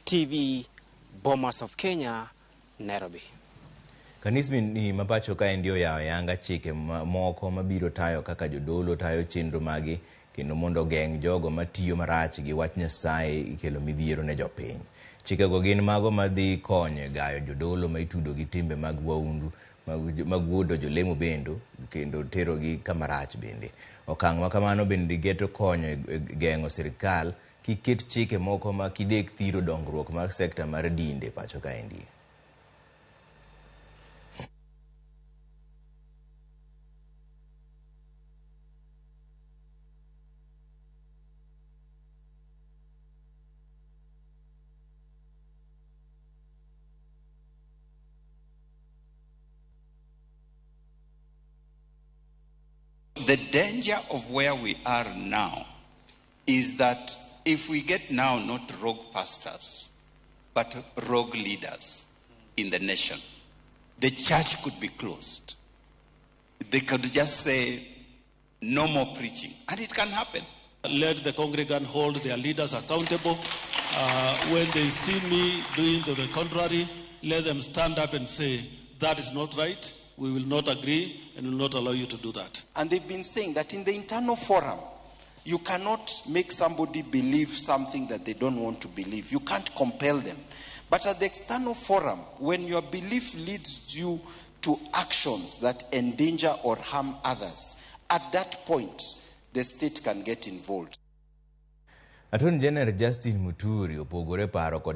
TV, Bomas of Kenya, Nairobi. Kanisni ma pacho kaendi oyawo ayanga chike moko mabiro tayo kaka jodolo tayo chenro magi kendo mondo ogeng' jogo matiyo marach gi wach Nyasaye ikelo midhiero ne jopiny. Chikego gin mago madhi konyo e gayo jodolo ma itudo gi timbe mag waundu mag wuondo jolemo bendo kendo terogi kama rach bende. Okang' ma kamano bende geto konyo e geng'o sirikal kik ket chike moko ma kidek thiro dongruok mar sekta mar dinde pacho kaendi. The danger of where we are now is that if we get now not rogue pastors, but rogue leaders in the nation, the church could be closed. They could just say, no more preaching. And it can happen. Let the congregant hold their leaders accountable. When they see me doing the contrary, let them stand up and say, that is not right. We will not agree and will not allow you to do that. And they've been saying that in the internal forum, you cannot make somebody believe something that they don't want to believe. You can't compel them. But at the external forum, when your belief leads you to actions that endanger or harm others, at that point, the state can get involved. Attorney General Justin Muturi opogore paro kod